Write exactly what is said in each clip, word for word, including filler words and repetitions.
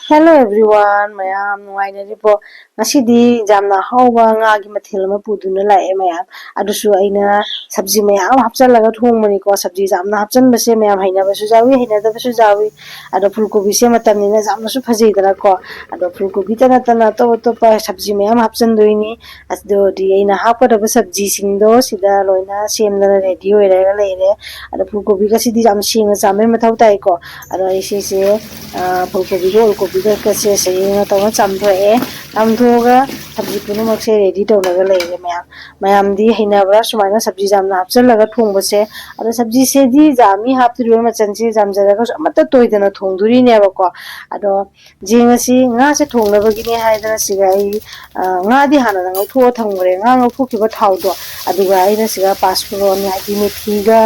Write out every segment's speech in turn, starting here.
Hello everyone, ꯃꯌꯥꯝ ꯅꯨꯡꯉꯥꯏꯅꯔꯤꯕꯣ? ꯉꯁꯤꯗꯤ ꯌꯥꯝꯅ ꯑꯍꯥꯎꯕ ꯉꯥꯒꯤ ꯃꯊꯦꯜ ꯑꯃ ꯄꯨꯗꯨꯅ ꯂꯥꯛꯑꯦ ꯃꯌꯥꯝ꯫ ꯑꯗꯨꯁꯨ ꯑꯩꯅ ꯁꯕꯖꯤ ꯃꯌꯥꯝ ꯍꯥꯞꯆꯜꯂꯒ ꯊꯣꯡꯕꯅꯤꯀꯣ꯫ ꯁꯕꯖꯤ ꯌꯥꯝꯅ ꯍꯥꯞꯆꯟꯕꯁꯦ ꯃꯌꯥꯝ ꯍꯩꯅꯕꯁꯨ ꯌꯥꯎꯏ, ꯍꯩꯅꯗꯕꯁꯨ ꯌꯥꯎꯏ꯫ ꯑꯗꯣ ꯐꯨꯜ ꯀꯣꯕꯤꯁꯦ ꯃꯇꯝꯅꯤꯅ ꯌꯥꯝꯅꯁꯨ ꯐꯖꯩꯗꯅꯀꯣ꯫ ꯑꯗꯣ ꯐꯨꯜ ꯀꯣꯕꯤꯇ ꯅꯠꯇꯅ ꯑꯇꯣꯞ ꯑꯇꯣꯞꯄ ꯁꯕꯖꯤ ꯃꯌꯥꯝ ꯍꯥꯞꯆꯟꯗꯣꯏꯅꯤ꯫ ꯑꯗꯨꯗꯤ ꯑꯩꯅ ꯍꯥꯞꯀꯗꯕ ꯁꯕꯖꯤꯁꯤꯡꯗꯣ ꯁꯤꯗ ꯂꯣꯏꯅ ꯁꯦꯝꯗꯅ ꯔꯦꯗꯤ ꯑꯣꯏꯔꯒ ꯂꯩꯔꯦ꯫ ꯑꯗꯣ ꯐꯨꯜ ꯀꯣꯕꯤꯒꯁꯤꯗꯤ ꯌꯥꯝ ꯁꯦꯡꯅ ꯆꯥꯝꯕꯩ ꯃꯊꯧ ꯇꯥꯏꯀꯣ꯫ ꯑꯗꯣ ꯑꯩ ꯁꯤꯁꯦ, ꯑ, ꯐꯨꯜ ꯀꯣꯕꯤꯒ ꯑꯣꯜ ꯀꯣꯕꯤꯒꯁꯦ ꯁꯦꯡꯅ ꯇꯧꯅ ꯆꯥꯝꯊꯣꯛꯑꯦ꯫ ꯆꯥꯝꯊꯣꯛꯑꯒ ꯁꯕꯖꯤ ꯄꯨꯝꯅꯃꯛꯁꯦ ꯔꯦꯗꯤ ꯇꯧꯔꯒ ꯂꯩꯔꯦ ꯃꯌꯥꯝ꯫ ꯃꯌꯥꯝꯗꯤ ꯍꯩꯅꯕ꯭ꯔꯥ ꯁꯨꯃꯥꯏꯅ ꯁꯕꯖꯤ ꯌꯥꯝꯅ ꯍꯥꯞꯆꯜꯂꯒ ꯊꯣꯡꯕꯁꯦ? ꯑꯗꯣ ꯁꯕꯖꯤꯁꯤꯗꯤ ꯌꯥꯝꯃꯤ ꯍꯥꯞꯇꯣꯔꯤꯕ ꯃꯆꯜꯁꯦ ꯌꯥꯝꯖꯔꯒꯁꯨ ꯑꯃꯠꯇ ꯇꯣꯏꯗꯅ ꯊꯣꯡꯗꯣꯔꯤꯅꯦꯕꯀꯣ꯫ ꯑꯗꯣ ꯌꯦꯡꯉꯁꯤ, ꯉꯥꯁꯦ ꯊꯣꯡꯅꯕꯒꯤꯅꯦ ꯍꯥꯏꯗꯅ ꯁꯤꯒ ꯑꯩ, ꯑ, ꯉꯥꯗꯤ ꯍꯥꯟꯅ ꯉꯧꯊꯣꯛꯑ ꯊꯝꯈ꯭ꯔꯦ꯫ ꯉꯥ ꯉꯧꯊꯣꯛꯈꯤꯕ ꯊꯥꯎꯗꯣ, ꯑꯗꯨꯒ ꯑꯩꯅ ꯁꯤꯒ ꯄꯥꯁꯄꯣꯔꯟ, ꯍꯥꯏꯗꯤ ꯃꯦꯊꯤꯒ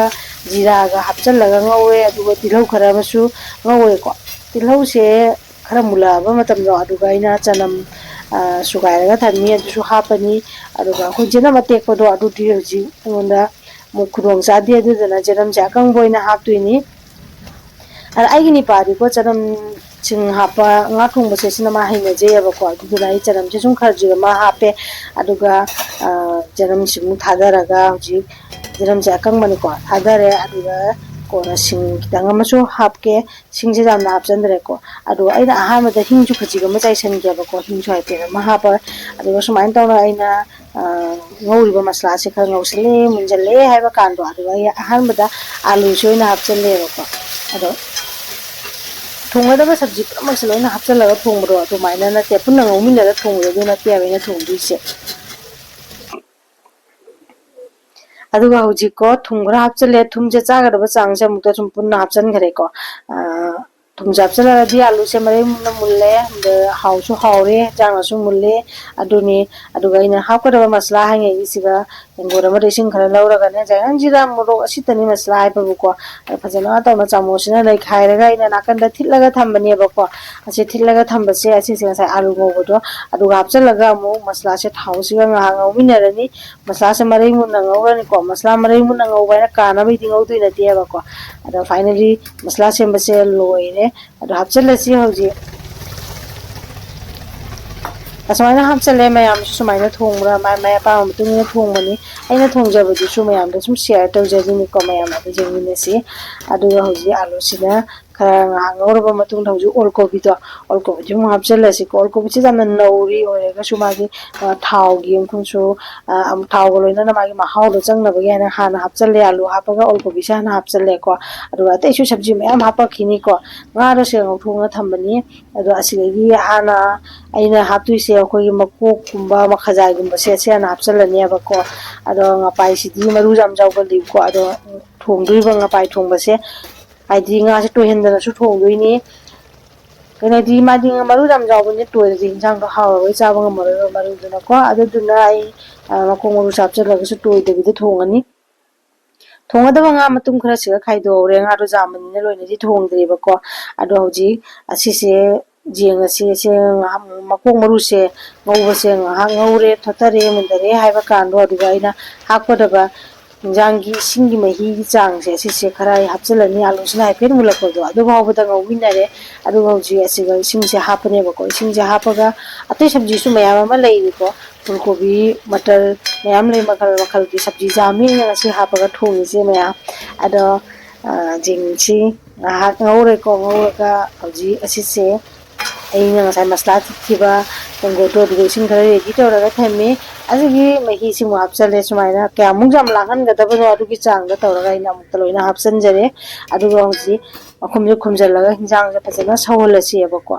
ꯖꯤꯔꯥꯒ ꯍꯥꯞꯆꯜꯂꯒ ꯉꯧꯔꯦ꯫ ꯑꯗꯨꯒ ꯇꯤꯜꯍꯧ ꯈꯔ ꯑꯃꯁꯨ ꯉꯧꯔꯦꯀꯣ꯫ ꯇꯤꯜꯍꯧꯁꯦ ꯈꯔ ꯃꯨꯜꯂꯛꯑꯕ ꯃꯇꯝꯗꯣ, ꯑꯗꯨꯒ ꯑꯩꯅ ꯆꯅꯝ, ꯑ, ꯁꯨꯒꯥꯏꯔꯒ ꯊꯝꯃꯤ, ꯑꯗꯨꯁꯨ ꯍꯥꯞꯄꯅꯤ꯫ ꯑꯗꯨꯒ ꯑꯩꯈꯣꯏ ꯆꯅꯝ ꯑꯇꯦꯛꯄꯗꯣ, ꯑꯗꯨꯗꯤ ꯍꯧꯖꯤꯛ ꯑꯩꯉꯣꯟꯗ ꯑꯃꯨꯛ ꯈꯨꯗꯣꯡ ꯆꯥꯗꯦ, ꯑꯗꯨꯗꯨꯅ ꯆꯅꯝꯁꯦ ꯑꯀꯪꯕ ꯑꯣꯏꯅ ꯍꯥꯞꯇꯣꯏꯅꯤ꯫ ꯑꯗ ꯑꯩꯒꯤ ꯅꯤꯄꯥꯗꯤꯀꯣ ꯆꯅꯝꯁꯤꯡ ꯍꯥꯞꯄ ꯉꯥ ꯊꯣꯡꯕꯁꯦ ꯁꯤꯅ ꯃꯥ ꯍꯩꯅꯖꯩꯑꯕꯀꯣ, ꯑꯗꯨꯗꯨꯅ ꯑꯩ ꯆꯅꯝꯁꯦ ꯁꯨꯝ ꯈꯔ ꯖꯤꯛ ꯑꯃ ꯍꯥꯞꯄꯦ꯫ ꯑꯗꯨꯒ, ꯑ, ꯆꯅꯝꯁꯤꯃꯨꯛ ꯊꯥꯗꯔꯒ ꯍꯧꯖꯤꯛ ꯆꯅꯝꯁꯦ ꯑꯀꯪꯕꯅꯤꯀꯣ ꯊꯥꯗꯔꯦ꯫ ꯑꯗꯨꯒ ꯀꯣꯟꯅ ꯁꯤꯡ ꯈꯤꯇꯪ ꯑꯃꯁꯨ ꯍꯥꯞꯀꯦ꯫ ꯁꯤꯡꯁꯦ ꯌꯥꯝꯅ ꯍꯥꯞꯆꯤꯟꯗ꯭ꯔꯦꯀꯣ꯫ ꯑꯗꯣ ꯑꯩꯅ ꯑꯍꯥꯟꯕꯗ ꯍꯤꯡꯁꯨ ꯈꯖꯤꯛ ꯑꯃ ꯆꯥꯏꯁꯤꯟꯒꯦꯕꯀꯣ, ꯍꯤꯡꯁꯨ ꯍꯥꯏꯐꯦꯠ ꯑꯃ ꯍꯥꯞꯄ꯫ ꯑꯗꯨꯒ ꯁꯨꯃꯥꯏꯅ ꯇꯧꯅ ꯑꯩꯅ, ꯑ, ꯉꯧꯔꯤꯕ ꯃꯁꯂꯥꯁꯦ ꯈꯔ ꯉꯧꯁꯜꯂꯦ, ꯃꯨꯟꯖꯜꯂꯦ ꯍꯥꯏꯕ ꯀꯥꯟꯗꯣ, ꯑꯗꯨꯒ ꯑꯩ ꯑꯍꯥꯟꯕꯗ ꯑꯥꯂꯨꯁꯦ ꯑꯣꯏꯅ ꯍꯥꯞꯆꯜꯂꯦꯕꯀꯣ꯫ ꯑꯗꯣ ꯊꯣꯡꯒꯗꯕ ꯁꯕꯖꯤ ꯄꯨꯝꯅꯃꯛꯁꯦ ꯂꯣꯏꯅ ꯍꯥꯞꯆꯜꯂꯒ ꯊꯣꯡꯕꯗꯣ ꯑꯗꯨꯃꯥꯏꯅ ꯅꯠꯇꯦ, ꯄꯨꯟꯅ ꯉꯧꯃꯤꯟꯅꯔ ꯊꯣꯡꯕꯗꯣ ꯑꯗꯨ ꯅꯠꯇꯦꯕ ꯑꯩꯅ ꯊꯣꯡꯗꯣꯏꯁꯦ꯫ ꯑꯗꯨꯒ ꯍꯧꯖꯤꯛꯀꯣ ꯊꯨꯝ ꯈꯔ ꯍꯥꯞꯆꯜꯂꯦ꯫ ꯊꯨꯝꯁꯦ ꯆꯥꯒꯗꯕ ꯆꯥꯡꯁꯦ ꯑꯃꯨꯛꯇ ꯁꯨꯝ ꯄꯨꯟꯅ ꯍꯥꯞꯆꯟꯈ꯭ꯔꯦꯀꯣ꯫ ꯑ, ꯊꯨꯝꯁꯦ ꯍꯥꯞꯆꯜꯂꯒꯗꯤ ꯑꯥꯂꯨꯁꯦ ꯃꯔꯩ ꯃꯨꯟꯅ ꯃꯨꯜꯂꯦ, ꯑꯗ ꯍꯥꯎꯁꯨ ꯍꯥꯎꯔꯦ, ꯍꯦꯟꯖꯥꯡꯅꯁꯨ ꯃꯨꯜꯂꯦ꯫ ꯑꯗꯨꯅꯤ, ꯑꯗꯨꯒ ꯑꯩꯅ ꯍꯥꯞꯀꯗꯕ ꯃꯁꯂꯥ ꯍꯥꯏꯉꯩꯒꯤ ꯁꯤꯒ ꯇꯦꯡꯀꯣꯠ ꯑꯃꯗ ꯏꯁꯤꯡ ꯈꯔ ꯂꯧꯔꯒꯅꯦ, ꯖꯥꯏꯔꯪ ꯖꯤꯔꯥ ꯃꯣꯔꯣꯛ ꯑꯁꯤꯇꯅꯤ ꯃꯁꯂꯥ ꯍꯥꯏꯕꯕꯨꯀꯣ꯫ ꯑꯗ ꯐꯖꯅ ꯇꯧꯅ ꯆꯥꯃꯁꯁꯤꯅ ꯅꯩꯈꯥꯏꯔꯒ ꯑꯩꯅ ꯅꯥꯀꯟꯗ ꯊꯤꯠꯂꯒ ꯊꯝꯕꯅꯦꯕꯀꯣ꯫ ꯑꯁꯤ ꯊꯤꯠꯂꯒ ꯊꯝꯕꯁꯦ ꯑꯁꯤꯁꯦ ꯉꯁꯥꯏ ꯑꯥꯂꯨ ꯉꯧꯕꯗꯣ ꯑꯗꯨꯒ ꯍꯥꯞꯆꯜꯂꯒ ꯑꯃꯨꯛ ꯃꯁꯂꯥꯁꯦ ꯊꯥꯎꯁꯤꯒ ꯉꯥꯏꯍꯥꯛ ꯉꯧꯃꯤꯟꯅꯔꯅꯤ꯫ ꯃꯁꯂꯥꯁꯦ ꯃꯔꯩ ꯃꯨꯟꯅ ꯉꯧꯔꯅꯤꯀꯣ꯫ ꯃꯁꯂꯥ ꯃꯔꯩ ꯃꯨꯟꯅ ꯉꯧꯕ ꯍꯥꯏꯅ ꯀꯥꯅꯕꯩꯗꯤ ꯉꯧꯗꯣꯏ ꯅꯠꯇꯦꯕꯀꯣ꯫ ꯑꯗꯣ finally ꯃꯁꯂꯥ ꯁꯦꯝꯕꯁꯦ ꯂꯣꯏꯔꯦ꯫ ꯑꯗꯣ ꯍꯥꯞꯆꯤꯜꯂꯁꯤ ꯍꯧꯖꯤꯛ꯫ ꯑꯁꯨꯃꯥꯏꯅ ꯍꯥꯞꯆꯜꯂꯦ꯫ ꯃꯌꯥꯝꯁꯨ ꯁꯨꯃꯥꯏꯅ ꯊꯣꯡꯕ꯭ꯔꯥ, ꯃꯥꯏ ꯃꯥꯏ ꯑꯄꯥꯝꯕ ꯃꯇꯨꯡ ꯏꯟꯅ ꯊꯣꯡꯕꯅꯤ꯫ ꯑꯩꯅ ꯊꯣꯡꯖꯕꯗꯨꯁꯨ ꯃꯌꯥꯝꯗ ꯁꯨꯝ ꯁꯤꯌꯥꯔ ꯇꯧꯖꯔꯤꯅꯤꯀꯣ, ꯃꯌꯥꯝ ꯑꯗꯨ ꯌꯦꯡꯃꯤꯟꯅꯁꯤ꯫ ꯑꯗꯨꯒ ꯍꯧꯖꯤꯛ ꯑꯥꯂꯨꯁꯤꯅ ꯈꯔ ꯉꯥꯏꯍꯥꯛ ꯉꯧꯔꯕ ꯃꯇꯨꯡꯗ ꯍꯧꯖꯤꯛ ꯑꯣꯜ ꯀꯣꯕꯤꯗꯣ, ꯑꯣꯜ ꯀꯣꯕꯤꯁꯤ ꯑꯃꯨꯛ ꯍꯥꯞꯆꯜꯂꯁꯤꯀꯣ꯫ ꯑꯣꯜ ꯀꯣꯕꯤꯁꯤ ꯌꯥꯝꯅ ꯅꯧꯔꯤ ꯑꯣꯏꯔꯒꯁꯨ ꯃꯥꯒꯤ, ꯑ, ꯊꯥꯎꯒꯤ ꯃꯈꯨꯝꯁꯨ, ꯑ, ꯑꯃꯨꯛ ꯊꯥꯎꯒ ꯂꯣꯏꯅꯅ ꯃꯥꯒꯤ ꯃꯍꯥꯎꯗꯣ ꯆꯪꯅꯕꯒꯤ ꯍꯥꯏꯅ ꯍꯥꯟꯅ ꯍꯥꯞꯆꯜꯂꯦ꯫ ꯑꯥꯂꯨ ꯍꯥꯞꯄꯒ ꯑꯣꯜ ꯀꯣꯕꯤꯁꯦ ꯍꯥꯟꯅ ꯍꯥꯞꯆꯜꯂꯦꯀꯣ꯫ ꯑꯗꯨꯒ ꯑꯇꯩꯁꯨ ꯁꯕꯖꯤ ꯃꯌꯥꯝ ꯍꯥꯞꯄꯛꯈꯤꯅꯤꯀꯣ꯫ ꯉꯥꯗꯣ ꯁꯤꯗ ꯉꯧꯊꯣꯛꯅ ꯊꯝꯕꯅꯤ꯫ ꯑꯗꯣ ꯑꯁꯤꯗꯒꯤ ꯍꯥꯟꯅ ꯑꯩꯅ ꯍꯥꯞꯇꯣꯏꯁꯦ ꯑꯩꯈꯣꯏꯒꯤ ꯃꯀꯣꯛꯀꯨꯝꯕ ꯃꯈꯖꯥꯏꯒꯨꯝꯕꯁꯦ ꯁꯤ ꯍꯥꯟꯅ ꯍꯥꯞꯆꯜꯂꯅꯦꯕꯀꯣ꯫ ꯑꯗꯣ ꯉꯄꯥꯏꯁꯤꯗꯤ ꯃꯔꯨ ꯌꯥꯝ ꯌꯥꯎꯒꯜꯂꯤꯕꯀꯣ꯫ ꯑꯗꯣ ꯊꯣꯡꯗꯣꯔꯤꯕ ꯉꯄꯥꯏ ꯊꯣꯡꯕꯁꯦ, ꯍꯥꯏꯗꯤ ꯉꯥꯁꯦ ꯇꯣꯏꯍꯟꯗꯅꯁꯨ ꯊꯣꯡꯗꯣꯏꯅꯤ꯫ ꯀꯩꯅꯣꯗꯤ ꯃꯥꯗꯤ ꯃꯔꯨ ꯌꯥꯝ ꯌꯥꯎꯕꯅꯤꯅ ꯇꯣꯏꯔꯗꯤ ꯏꯟꯁꯥꯡꯗꯣ ꯍꯥꯎꯔꯔꯣꯏ, ꯆꯥꯕ ꯉꯝꯃꯔꯣꯏꯕ ꯃꯔꯨꯗꯨꯅꯀꯣ꯫ ꯑꯗꯨꯗꯨꯅ ꯑꯩ, ꯑ, ꯃꯈꯣꯡ ꯃꯔꯨꯁꯦ ꯍꯥꯞꯆꯤꯜꯂꯒꯁꯨ ꯇꯣꯏꯗꯕꯤꯗ ꯊꯣꯡꯉꯅꯤ꯫ ꯊꯣꯡꯒꯗꯕ ꯉꯥ ꯃꯇꯨꯝ ꯈꯔꯁꯤꯒ ꯈꯥꯏꯗꯣꯛꯍꯧꯔꯦ꯫ ꯉꯥꯗꯣ ꯌꯥꯝꯕꯅꯤꯅ ꯂꯣꯏꯅꯗꯤ ꯊꯣꯡꯗ꯭ꯔꯤꯕꯀꯣ꯫ ꯑꯗꯣ ꯍꯧꯖꯤꯛ ꯑꯁꯤꯁꯦ ꯌꯦꯡꯉꯁꯤ꯫ ꯑꯁꯤ ꯉꯥꯏꯍꯥꯛ ꯃꯀꯣꯛ ꯃꯔꯨꯁꯦ ꯉꯧꯕꯁꯦ ꯉꯥꯏꯍꯥꯛ ꯉꯧꯔꯦ, ꯊꯣꯠꯊꯔꯦ, ꯃꯨꯟꯊꯔꯦ ꯍꯥꯏꯕ ꯀꯥꯟꯗꯣ ꯑꯗꯨꯒ ꯑꯩꯅ ꯍꯥꯞꯀꯗꯕ ꯏꯟꯖꯥꯡꯒꯤ ꯏꯁꯤꯡꯒꯤ ꯃꯍꯤꯒꯤ ꯆꯥꯡꯁꯦ ꯁꯤꯁꯦ ꯈꯔ ꯑꯩ ꯍꯥꯞꯆꯤꯜꯂꯅꯤ꯫ ꯑꯥꯂꯨꯁꯤꯅ ꯍꯥꯏꯐꯦꯠ ꯃꯨꯜꯂꯛꯄꯗꯣ ꯑꯗꯨ ꯐꯥꯎꯕꯗ ꯉꯧꯃꯤꯟꯅꯔꯦ꯫ ꯑꯗꯨꯒ ꯍꯧꯖꯤꯛ ꯑꯁꯤꯒ ꯏꯁꯤꯡꯁꯦ ꯍꯥꯞꯄꯅꯦꯕꯀꯣ꯫ ꯏꯁꯤꯡꯁꯦ ꯍꯥꯞꯄꯒ ꯑꯇꯩ ꯁꯕꯖꯤꯁꯨ ꯃꯌꯥꯝ ꯑꯃ ꯂꯩꯔꯤꯀꯣ꯫ ꯐꯨꯜ ꯀꯣꯕꯤ, ꯃꯇꯔ ꯃꯌꯥꯝ ꯂꯩ, ꯃꯈꯜ ꯃꯈꯜꯒꯤ ꯁꯕꯖꯤ ꯆꯥꯝꯃꯤꯅ ꯉꯁꯤ ꯍꯥꯞꯄꯒ ꯊꯣꯡꯉꯤꯁꯦ ꯃꯌꯥꯝ꯫ ꯑꯗꯣ, ꯑ, ꯖꯤꯡꯁꯤ ꯉꯥꯏꯍꯥꯛ ꯉꯧꯔꯦꯀꯣ꯫ ꯉꯧꯔꯒ ꯍꯧꯖꯤꯛ ꯑꯁꯤꯁꯦ ꯑꯩꯅ ꯉꯁꯥꯏ ꯃꯁꯂꯥ ꯊꯤꯠꯈꯤꯕ ꯇꯣꯡꯒꯣꯠꯇꯣ ꯑꯗꯨꯗ ꯏꯁꯤꯡ ꯈꯔ ꯔꯦꯗꯤ ꯇꯧꯔꯒ ꯊꯝꯃꯤ꯫ ꯑꯗꯨꯒꯤ ꯃꯍꯤꯁꯤꯃꯨꯛ ꯍꯥꯞꯆꯜꯂꯦ꯫ ꯁꯨꯃꯥꯏꯅ ꯀꯌꯥꯃꯨꯛ ꯌꯥꯝ ꯂꯥꯡꯍꯟꯒꯗꯕꯅꯣ ꯑꯗꯨꯒꯤ ꯆꯥꯡꯗ ꯇꯧꯔꯒ ꯑꯩꯅ ꯑꯃꯨꯛꯇ ꯂꯣꯏꯅ ꯍꯥꯞꯆꯤꯟꯖꯔꯦ꯫ ꯑꯗꯨꯒ ꯍꯧꯖꯤꯛ ꯃꯈꯨꯝꯁꯦ ꯈꯨꯝꯖꯤꯜꯂꯒ ꯍꯤꯟꯖꯥꯡꯁꯦ ꯐꯖꯅ ꯁꯧꯍꯜꯂꯁꯤꯑꯕꯀꯣ꯫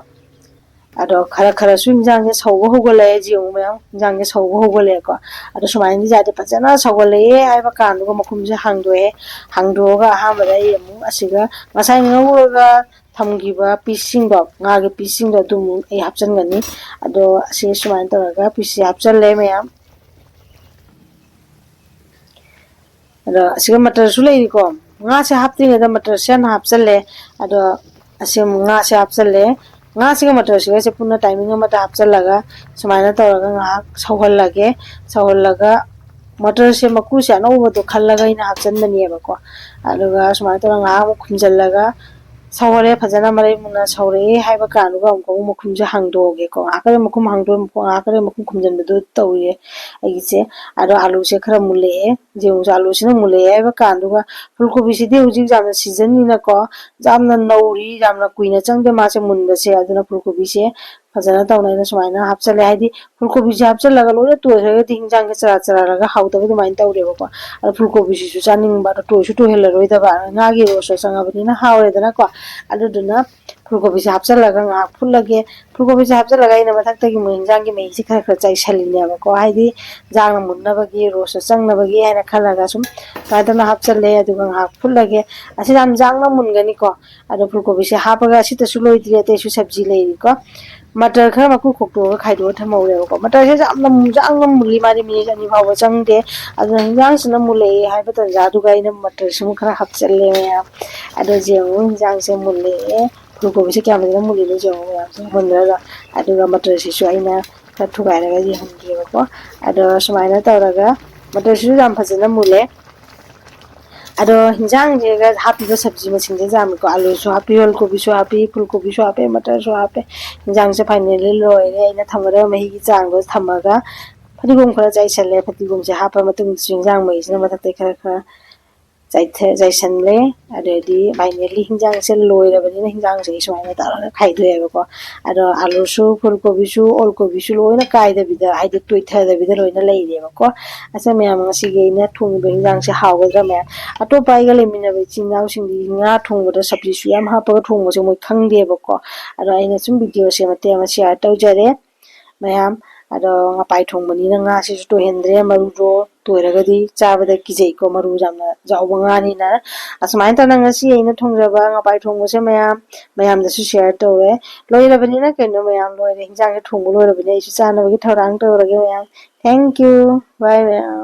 ꯑꯗꯣ ꯈꯔ ꯈꯔꯁꯨ ꯍꯤꯟꯖꯥꯡꯁꯦ ꯁꯧꯕ ꯍꯧꯒꯠꯂꯛꯑꯦ꯫ ꯌꯦꯡꯉꯨ ꯃꯌꯥꯝ, ꯍꯤꯟꯖꯥꯡꯁꯦ ꯁꯧꯕ ꯍꯧꯒꯠꯂꯛꯑꯦꯀꯣ꯫ ꯑꯗꯣ ꯁꯨꯃꯥꯏꯅꯗꯤ ꯌꯥꯗꯦ, ꯐꯖꯅ ꯁꯧꯒꯠꯂꯛꯑꯦ ꯍꯥꯏꯕ ꯀꯥꯟꯗꯨꯒ ꯃꯈꯨꯝꯁꯦ ꯍꯥꯡꯗꯣꯛꯑꯦ꯫ ꯍꯥꯡꯗꯣꯛꯑꯒ ꯑꯍꯥꯟꯕꯗ ꯑꯩ ꯑꯃꯨꯛ ꯑꯁꯤꯒ ꯉꯁꯥꯏ ꯉꯧꯔꯒ ꯊꯝꯈꯤꯕ ꯄꯤꯁꯁꯤꯡꯗꯣ, ꯉꯥꯒꯤ ꯄꯤꯁꯁꯤꯡꯗꯣ ꯑꯗꯨꯃꯨꯛ ꯑꯩ ꯍꯥꯞꯆꯤꯟꯒꯅꯤ꯫ ꯑꯗꯣ ꯑꯁꯤ ꯁꯨꯃꯥꯏꯅ ꯇꯧꯔꯒ ꯄꯤꯁꯁꯦ ꯍꯥꯞꯆꯜꯂꯦ ꯃꯌꯥꯝ꯫ ꯑꯗꯣ ꯑꯁꯤꯒ ꯃꯇꯔꯁꯨ ꯂꯩꯔꯤꯀꯣ꯫ ꯉꯥꯁꯦ ꯍꯥꯞꯇ꯭ꯔꯤꯉꯩꯗ ꯃꯇꯔꯁꯦ ꯍꯥꯟꯅ ꯍꯥꯞꯆꯜꯂꯦ꯫ ꯑꯗꯣ ꯑꯁꯤ ꯑꯃꯨꯛ ꯉꯥꯁꯦ ꯍꯥꯞꯆꯜꯂꯦ꯫ ꯉꯥꯁꯤꯒ ꯃꯇꯔꯁꯤꯒꯁꯦ ꯄꯨꯟꯅ ꯇꯥꯏꯃꯤꯡ ꯑꯃꯗ ꯍꯥꯞꯆꯜꯂꯒ ꯁꯨꯃꯥꯏꯅ ꯇꯧꯔꯒ ꯉꯥꯏꯍꯥꯛ ꯁꯧꯍꯜꯂꯒꯦ꯫ ꯁꯧꯍꯜꯂꯒ ꯃꯇꯔꯁꯦ ꯃꯀꯨꯁꯦ ꯑꯅꯧꯕꯗꯣ ꯈꯜꯂꯒ ꯑꯩꯅ ꯍꯥꯞꯆꯟꯕꯅꯦꯕꯀꯣ꯫ ꯑꯗꯨꯒ ꯁꯨꯃꯥꯏꯅ ꯇꯧꯔꯒ ꯉꯥꯏꯍꯥꯛ ꯑꯃꯨꯛ ꯈꯨꯝꯖꯜꯂꯒ ꯁꯧꯍꯜꯂꯦ, ꯐꯖꯅ ꯃꯔꯩ ꯃꯨꯟꯅ ꯁꯧꯔꯛꯑꯦ ꯍꯥꯏꯕ ꯀꯥꯟꯗꯨꯒ ꯑꯃꯨꯛ ꯑꯃꯨꯛ ꯃꯈꯨꯝꯁꯦ ꯍꯥꯡꯗꯣꯛꯑꯒꯦꯀꯣ꯫ ꯉꯥꯏꯍꯥꯛꯀ ꯃꯈꯨꯝ ꯍꯥꯡꯗꯣꯛꯑꯦ, ꯉꯥꯏꯍꯥꯛꯀ ꯃꯈꯨꯝ ꯈꯨꯝꯖꯤꯟꯕꯗꯨ ꯇꯧꯔꯤꯌꯦ ꯑꯩꯒꯤꯁꯦ꯫ ꯑꯗꯣ ꯑꯥꯂꯨꯁꯦ ꯈꯔ ꯃꯨꯜꯂꯛꯑꯦ꯫ ꯌꯦꯡꯉꯨꯁꯦ, ꯑꯥꯂꯨꯁꯤꯅ ꯃꯨꯜꯂꯛꯑꯦ ꯍꯥꯏꯕ ꯀꯥꯟꯗꯨꯒ, ꯐꯨꯜ ꯀꯣꯕꯤꯁꯤꯗꯤ ꯍꯧꯖꯤꯛ ꯌꯥꯝꯅ ꯁꯤꯖꯟꯅꯤꯅꯀꯣ, ꯌꯥꯝꯅ ꯅꯧꯔꯤ, ꯌꯥꯝꯅ ꯀꯨꯏꯅ ꯆꯪꯗꯦ ꯃꯥꯁꯦ ꯃꯨꯟꯕꯁꯦ꯫ ꯑꯗꯨꯅ ꯐꯨꯜ ꯀꯣꯕꯤꯁꯦ ꯐꯖꯅ ꯇꯧꯅ ꯑꯩꯅ ꯁꯨꯃꯥꯏꯅ ꯍꯥꯞꯆꯜꯂꯦ꯫ ꯍꯥꯏꯗꯤ ꯐꯨꯜ ꯀꯣꯕꯤꯁꯦ ꯍꯥꯞꯆꯜꯂꯒ ꯂꯣꯏꯅ ꯇꯣꯏꯈ꯭ꯔꯒꯗꯤ ꯍꯤꯟꯖꯥꯡꯁꯦ ꯆꯔꯥ ꯆꯔꯥꯔꯒ ꯍꯥꯎꯇꯕ ꯑꯗꯨꯃꯥꯏꯅ ꯇꯧꯔꯦꯕꯀꯣ꯫ ꯑꯗꯣ ꯐꯨꯜ ꯀꯣꯕꯤꯁꯤꯁꯨ ꯆꯥꯅꯤꯡꯕ, ꯑꯗꯣ ꯇꯣꯏꯁꯨ ꯇꯣꯏꯍꯜꯂꯔꯣꯏꯗꯕ, ꯉꯥꯒꯤ ꯔꯣꯁꯇꯣ ꯆꯪꯉꯕꯅꯤꯅ ꯍꯥꯎꯔꯦꯗꯅꯀꯣ꯫ ꯑꯗꯨꯗꯨꯅ ꯐꯨꯜ ꯀꯣꯕꯤꯁꯦ ꯍꯥꯞꯆꯜꯂꯒ ꯉꯥꯏꯍꯥꯛ ꯐꯨꯠꯂꯒꯦ꯫ ꯐꯨꯜ ꯀꯣꯕꯤꯁꯦ ꯍꯥꯞꯆꯜꯂꯒ ꯑꯩꯅ ꯃꯊꯛꯇꯒꯤ ꯃꯣꯏ ꯍꯤꯟꯖꯥꯡꯒꯤ ꯃꯍꯤꯁꯦ ꯈꯔ ꯈꯔ ꯆꯥꯏꯁꯜꯂꯤꯅꯦꯕꯀꯣ꯫ ꯍꯥꯏꯗꯤ ꯍꯤꯟꯖꯥꯡꯅ ꯃꯨꯟꯅꯕꯒꯤ, ꯔꯣꯁꯇꯣ ꯆꯪꯅꯕꯒꯤ ꯍꯥꯏꯅ ꯈꯜꯂꯒ ꯁꯨꯝ ꯁꯨꯃꯥꯏꯅ ꯇꯧꯅ ꯍꯥꯞꯆꯜꯂꯦ꯫ ꯑꯗꯨꯒ ꯉꯥꯏꯍꯥꯛ ꯐꯨꯠꯂꯒꯦ꯫ ꯑꯁꯤ ꯌꯥꯝ ꯌꯥꯡꯅ ꯃꯨꯟꯒꯅꯤꯀꯣ꯫ ꯑꯗꯣ ꯐꯨꯜ ꯀꯣꯕꯤꯁꯦ ꯍꯥꯞꯄꯒ ꯑꯁꯤꯇꯁꯨ ꯂꯣꯏꯗ꯭ꯔꯤ, ꯑꯇꯩꯁꯨ ꯁꯕꯖꯤ ꯂꯩꯔꯤꯀꯣ꯫ ꯃꯇꯔ ꯈꯔ ꯃꯀꯨ ꯈꯣꯛꯇꯣꯛꯑꯒ ꯈꯥꯏꯗꯣꯛꯑꯒ ꯊꯝꯍꯧꯔꯦꯕꯀꯣ꯫ ꯃꯇꯔꯁꯦ ꯌꯥꯝꯅ ꯌꯥꯡꯅ ꯃꯨꯜꯂꯤ, ꯃꯥꯗꯤ ꯃꯤꯅꯤꯠ ꯑꯅꯤ ꯐꯥꯎꯕ ꯆꯪꯗꯦ꯫ ꯑꯗꯨꯅ ꯍꯤꯟꯖꯥꯡꯁꯤꯅ ꯃꯨꯜꯂꯛꯑꯦ ꯍꯥꯏꯕ ꯇꯟꯖꯥꯗꯨꯒ ꯑꯩꯅ ꯃꯇꯔꯁꯤꯃꯨꯛ ꯈꯔ ꯍꯥꯞꯆꯜꯂꯦ ꯃꯌꯥꯝ꯫ ꯑꯗꯣ ꯌꯦꯡꯉꯨ, ꯍꯤꯟꯖꯥꯡꯁꯦ ꯃꯨꯜꯂꯛꯑꯦ꯫ ꯐꯨꯜ ꯀꯣꯕꯤꯁꯦ ꯀꯌꯥꯝ ꯐꯖꯅ ꯃꯨꯜꯂꯤꯅꯣ ꯌꯦꯡꯉꯨ ꯃꯌꯥꯝꯁꯦ, ꯃꯨꯟꯗ꯭ꯔꯒ꯫ ꯑꯗꯨꯒ ꯃꯇꯔꯁꯤꯁꯨ ꯑꯩꯅ ꯈꯔ ꯊꯨꯒꯥꯏꯔꯒ ꯌꯦꯡꯍꯟꯒꯦꯕꯀꯣ꯫ ꯑꯗꯣ ꯁꯨꯃꯥꯏꯅ ꯇꯧꯔꯒ ꯃꯇꯔꯁꯤꯁꯨ ꯌꯥꯝ ꯐꯖꯅ ꯃꯨꯜꯂꯦ꯫ ꯑꯗꯣ ꯍꯤꯟꯖꯥꯡꯁꯤꯒ ꯍꯥꯞꯄꯤꯕ ꯁꯕꯖꯤ ꯃꯁꯤꯡꯁꯦ ꯌꯥꯝꯃꯤꯀꯣ꯫ ꯑꯂꯨꯁꯨ ꯍꯥꯞꯄꯤ, ꯑꯣꯜ ꯀꯣꯕꯤꯁꯨ ꯍꯥꯞꯄꯤ, ꯐꯨꯜ ꯀꯣꯕꯤꯁꯨ ꯍꯥꯞꯄꯤ, ꯃꯇꯔꯁꯨ ꯍꯥꯞꯄꯤ꯫ ꯍꯤꯟꯖꯥꯡꯁꯦ finally ꯂꯣꯏꯔꯦ꯫ ꯑꯩꯅ ꯊꯝꯒꯗꯕ ꯃꯍꯤꯒꯤ ꯆꯥꯡꯗꯣ ꯊꯝꯃꯒ ꯐꯗꯤꯒꯣꯝ ꯈꯔ ꯆꯥꯏꯁꯜꯂꯦ꯫ ꯐꯗꯤꯒꯣꯝꯁꯦ ꯍꯥꯞꯄ ꯃꯇꯨꯡꯗꯁꯨ ꯍꯤꯟꯖꯥꯡ ꯃꯍꯤꯁꯤꯅ ꯃꯊꯛꯇꯩ ꯈꯔ ꯈꯔ ꯆꯥꯏꯊ-, ꯆꯥꯏꯁꯜꯂꯦ꯫ ꯑꯗꯩꯗꯤ finally ꯍꯤꯟꯖꯥꯡꯁꯦ ꯂꯣꯏꯔꯕꯅꯤꯅ ꯍꯤꯟꯖꯥꯡꯁꯦ ꯑꯩ ꯁꯨꯃꯥꯏꯅ ꯇꯧꯔꯒ ꯈꯥꯏꯗꯣꯛꯑꯦꯕꯀꯣ꯫ ꯑꯗꯣ ꯑꯂꯨꯁꯨ, ꯐꯨꯜ ꯀꯣꯕꯤꯁꯨ, ꯑꯣꯜ ꯀꯣꯕꯤꯁꯨ ꯂꯣꯏꯅ ꯀꯥꯏꯗꯕꯤꯗ, ꯍꯥꯏꯗꯤ ꯇꯣꯏꯊꯗꯕꯤꯗ ꯂꯣꯏꯅ ꯂꯩꯔꯦꯕꯀꯣ꯫ ꯑꯁ ꯃꯌꯥꯝ, ꯉꯁꯤꯒꯤ ꯑꯩꯅ ꯊꯣꯡꯉꯤꯕ ꯍꯤꯟꯖꯥꯡꯁꯦ ꯍꯥꯎꯒꯗ꯭ꯔꯥ ꯃꯌꯥꯝ? ꯑꯇꯣꯞꯄ ꯑꯩꯒ ꯂꯩꯃꯤꯟꯅꯕ ꯏꯆꯤꯟ ꯏꯅꯥꯎꯁꯤꯡꯗꯤ ꯉꯥ ꯊꯣꯡꯕꯗ ꯁꯕꯖꯤꯁꯨ ꯌꯥꯝ ꯍꯥꯞꯄꯒ ꯊꯣꯡꯕꯁꯦ ꯃꯣꯏ ꯈꯪꯗꯦꯕꯀꯣ꯫ ꯑꯗꯣ ꯑꯩꯅ ꯁꯨꯝ videoꯁꯦ ꯃꯇꯦꯛ ꯑꯃ share ꯇꯧꯖꯔꯦ ꯃꯌꯥꯝ꯫ ꯑꯗꯣ ꯉꯄꯥꯏ ꯊꯣꯡꯕꯅꯤꯅ ꯉꯥꯁꯤꯁꯨ ꯇꯣꯏꯍꯟꯗ꯭ꯔꯦ, ꯃꯔꯨꯗꯣ ꯇꯣꯏꯔꯒꯗꯤ ꯆꯥꯕꯗ ꯀꯤꯖꯩꯀꯣ, ꯃꯔꯨ ꯌꯥꯝꯅ ꯌꯥꯎꯕ ꯉꯥꯅꯤꯅ꯫ ꯑꯁꯨꯃꯥꯏꯅ ꯇꯧꯅ ꯉꯁꯤ ꯑꯩꯅ ꯊꯣꯡꯖꯕ ꯉꯄꯥꯏ ꯊꯣꯡꯕꯁꯦ ꯃꯌꯥꯝ, ꯃꯌꯥꯝꯗꯁꯨ share ꯇꯧꯔꯦ꯫ ꯂꯣꯏꯔꯕꯅꯤꯅ ꯀꯩꯅꯣ ꯃꯌꯥꯝ, ꯂꯣꯏꯔꯦ, ꯍꯤꯟꯖꯥꯡꯁꯦ ꯊꯣꯡꯕ ꯂꯣꯏꯔꯕꯅꯤꯅ ꯑꯩꯁꯨ ꯆꯥꯅꯕꯒꯤ ꯊꯧꯔꯥꯡ ꯇꯧꯔꯒꯦ ꯃꯌꯥꯝ꯫ Thank you, bye ꯃꯌꯥꯝ꯫